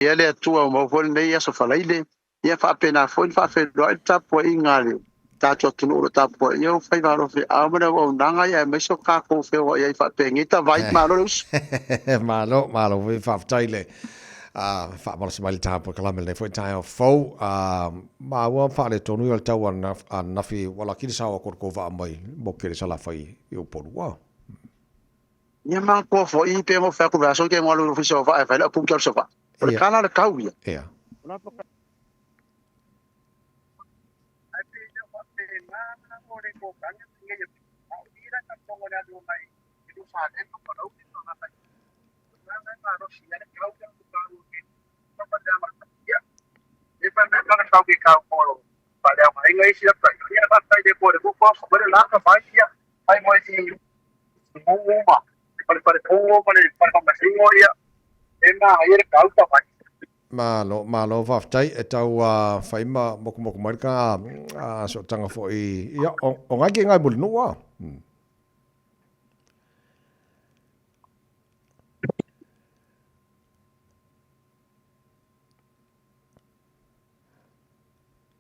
Ia le Atua ua maua foi lenei aso faraile, ia faapena foi ona faafeiloai le tapuaiga a le tatou atunuu o lo o tapuaia o faiva alofeau ma le auaunaga, ia aemaise o tatou feoai ai faapenei ta vai. Malo le uso. Malo, malo foi, faafetai le faamalosi mai le ta polokalame lenei foi taeao fou. Maua faaletonu ia o le tau ananafi ua laki le sao atu o le tou vaa mai mo kele Salafai i Upolu. Ua. Ia manatua foi pe ngo fai atu vea aso ke ngo alu i le ofisa o vaa e fai lau puki alu Savaii. O le kala o le kau ia. Ia. Malo, malo faafetai e tau fai ma mokumoku mai le ka sootaga foi ia o ngai ke ngai Mulinuu a.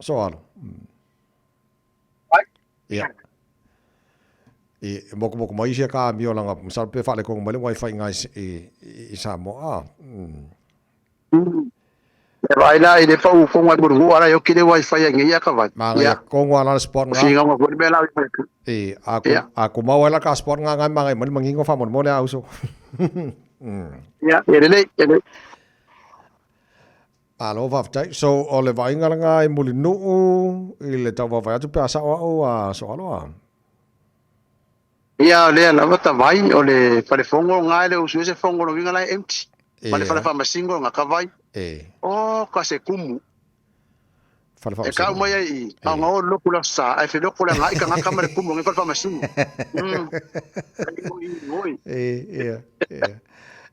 So alo. Ia. I mokomoko mai isi ka amio langa masalo pe faaletonu mai le wifi ngai i Samoa. Ah. E vaai la i le pau konga i Mulinuu ala i oki le wifi ai ngai ka vai. Ma ngai kongo ala le spot nga. Singa mo le mela. E a ko a ko mau ala ka spot nga ngai ma ngai mani mangingo fa mo mo le auso. Ia, e lelei, e lelei. Malo faafetai. So o le vaaiga lena i Mulinuu i le tau vaavaai atu pe a sao au a Soaloa? Ia o lea lava ta vai o le falefono nga e le usu se fono lo winga la e empty. Ma le fale faamasino nga ka vai. Oh ka se kumu. Fale E kau faamasino. mai ai i a nga o loku la sa ai fe loku la nga i ka nga ka ma le kumu ngai fale faamasino. Ngoi. E, ia, ia.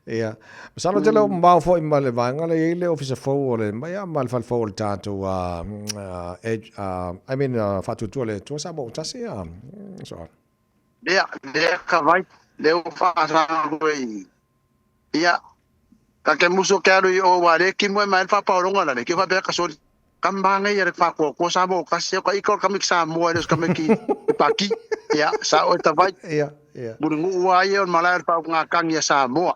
Ia. Masalo tele o mamao foi ma le vaega lea i ai le ofisa fou o le, ia ma le fale fou o le tatou I mean faatuatua le Atua Samoa ua tasi a so on. Lea, lea ka vai, lea ua faasaga koe i, ia, ka ke muso ke alu i o wa le ki moe mai le faapaologa la le ki faapea ka soli. Ka manga ia le whakoakoa Samoa o kasi o ka ika o ka Samoa le o ka ki paki. Ia, sa o ta vai. Ia, ia. Muri ngu ua ia o malae o pau ngā kangi a Samoa.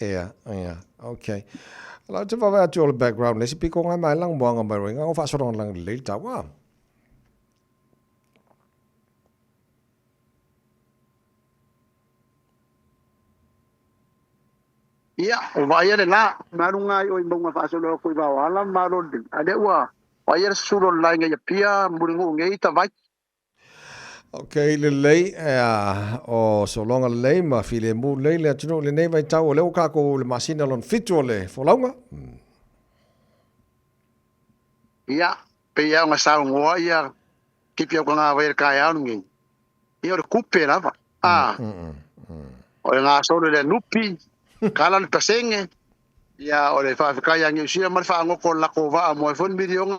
Ia, ia, okay. La te wawe atu o le background, le si piko ngai mai lang moanga mai roinga o whaasoronga lang le tawa. Ia, o vaaia le la, malu ngai o i maunga faasolo ko i vaoala malo le. A le ua vaaia le sulo le lainga ia pia muri ngu ngei ta vai. Ok, lelei, o sologa lelei ma filemu lelei le atunuu i lenei vaitau o lea ua kākou i le masina lona 7 o le folauga. Ia, pei lava ona saunoa ia kipi au ka ngā vai le kaeao lenei. Ia o le kupe lava. A, o le gasolo i le nupi, kala le pasenge, ia o le faafetai ia Niu Sila ma le faangoto o le latou vaa mo ai foi le miliona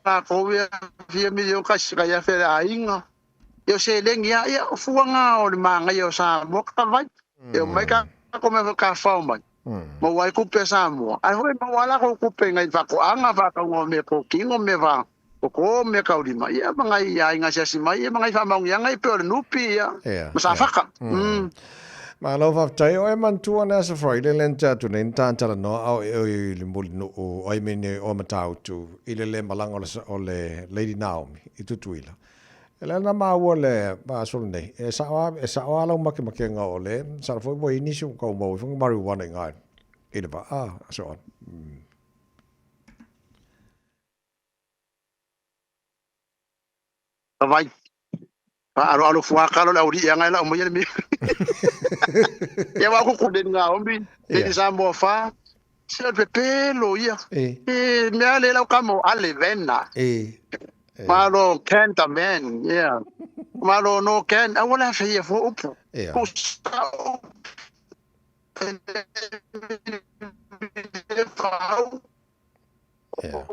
latou ia fia miliona kasi kai afe le aiga. Ia o seleni lava, ia o fuaga o le manaia o Samoa ka vai. E omai ka mea foi ka fao mai. Maua ai kupe a Samoa. Ae foi maua lava latou kupe ngai faatoaga, faatauga o mea totino, mea fa toto, mea taulima. Ia ma ngai aiga asiasi mai, ia ma ngai faamaoniaga ia pei o le nupi ia, ma Safaka. Malo faafetai. O e manatua le Aso Faraile lea na tea atu nei na tatalanoa ao e oe i le Mulinuu, I mean o Matautu i le le malaga o le Lady Naomi i Tutuila. E le na maua le aso lenei, e sao lava, e sao lava lau makemakega o le, masalo foi ua i ai nisi ua tau maua ifo ni marijuana i ina i le vaa, so on. Vai. Aloalo fuakalo le aulii anga e lau mai le mea. Ia wa ku le nga ombi, le Samoa fa. Se le pepelo ia. E mea le lau kamo ale vena. E. Malo can ta man, yeah. Malo no can, awala fe ia fo upu. Yeah. Ku Yeah.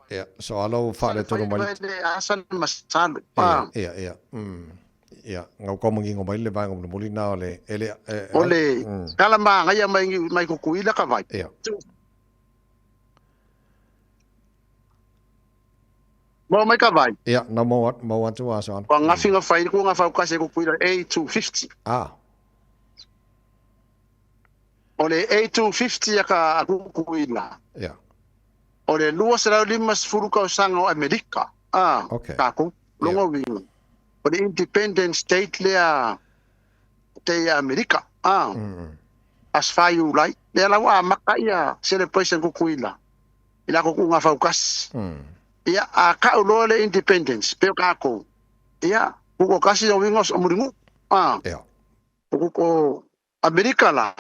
Yeah. Soalo ua faaletonu mai le asa le masalo. Ia, ia, ia. Ia, gau manino mai le vaega mulimuli na o le ele O le kala magaia mai mai Kukuila ka vai. Mo mai ka vai. Ia, na mo mo atu a Soalo. Ua gafi gafai ku gafau kasi Kukuila A250. O le A250 ya ka Kukuila. O le 250 tausaga o Amerika. Takou. Longa uiga. O le Independent State lea te Amerika. As far Iulai. Lea lau amata ia celebration Kukuila. I la ko ngā faukasi. Ia, a kau loa le independence, pe o kākou. Ia, kuko kasi o winga o muringu. O kuko Amerika la.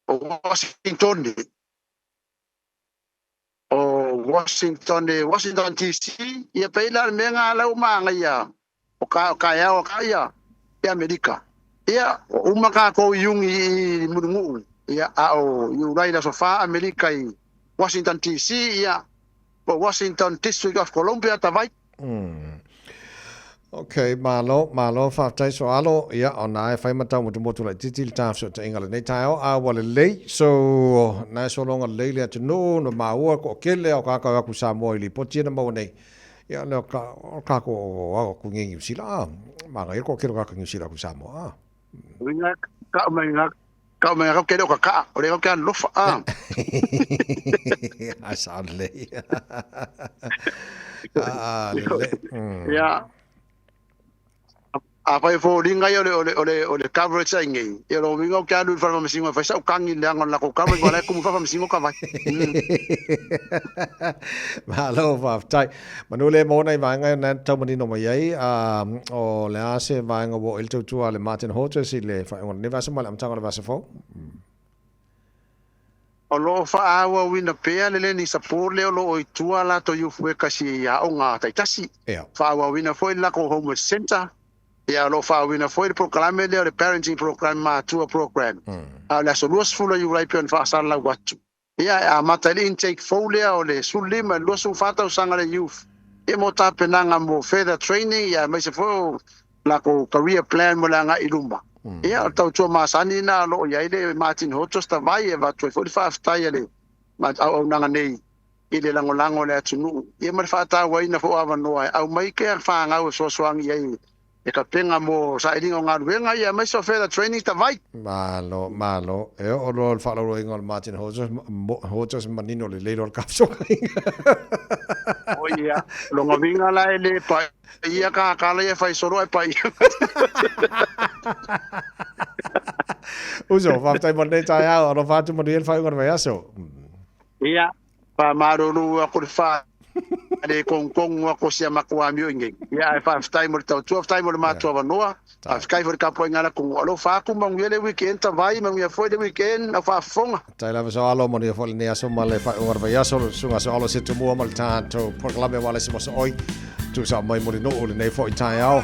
O Washington. O Washington, Washington DC. Ia peila le mea ngā lau maanga ia. O ka, o ka ea o ka ia. Ia Amerika. Ia, o uma kākou i iugi i Mulinuu. Ia, a o Iulai le aso 4 Amerika i Washington DC, ia, po Washington District of Columbia tavai. Ok, malo, malo, faafetai Soalo. Ia, o na e fai ma taumotumotu laitiiti le ta fesootaiga lenei taeao, a ua lelei. So, na e sologa lelei le atunuu, na maua toatele o tagata o atu Samoa i lipoti ia na maua nei. Ia, o ka, o kākou o au aku nei Niu Sila, a. Manaia le toatele o tagata Niu Sila aku i Samoa, a. Uiga, kau mai ngā, kau mai ngā kele o ka kaa, o le kau ke alofa, a. A sa lelei. A, lelei. Ia, a fai foliga ia o le, o le, o le, o le coverage ai nei. Ia lo uiga o ke alu i le fale faamasino e fai sau kagi leaga o le lakou coverage aua la e kumu faa-faamasino ka vai. Malo faafetai. Manu le maua nai vaega na tau manino mai ai, o le a se vaega ua oo i ai le tautua a le Martin Hodges i le faaiuga o lenei vaiaso ma le amataga o le vaiaso fou? O lo o faaauauina pea le learning support lea o lo o i tua latou youth workers i aoga taitasi. Faaauauina foi le lakou homework centre. Ia, o lo o faaauauina foi le polokalame lea o le parenting program, matua program. A o le aso 20 o Iulai pei ona faasalalau atu. Ia, e amata ai le intake fou lea o le 15 i le 24 tausaga le youth. Ia, mo tapenaga mo further training, ia, aemaise foi o lakou career plan mo le agai i luma. Ia, o le tautua masani lena o lo o i ai le Martin Hodges Tavai e avatu ai foi le faafetai a le auaunaga nei i le lagolago a le atunuu, ia ma le faatauaina foi o avanoa e aumai ke fanau e fesoasoani i ai e kapega mo sailiga o galuega, ia aemaise o further training Tavai. Malo, malo. E oo loa le faalauiloaina o le Martin Hodges, Hodges manino lelei loa le kafesookaiga. O ia, lona uiga la e le pa ia ka kala ia fai solo ai pa ia. Uso, faafetai mo lenei taeao, alofa atu manuia le faaiuga o le vaiaso. Ia, faamalulu aku le fa le kongkongu aku o sia matou amio i nei. Ia, ae faafetai mo le tautua, faafetai mo le matou avanoa, faafetai foi i le tapuaiga a le atunuu. Alofa atu, manuia le weekend tavai, manuia foi le weekend au faafofoga. Tai lava Soalo, manuia foi lenei aso ma le faaiuga o le vaiaso, le susuga Soalo Setumua ma le tatou polokalame aua le isi mo sooi. Tuusao mai Mulinuu lenei foi taeao.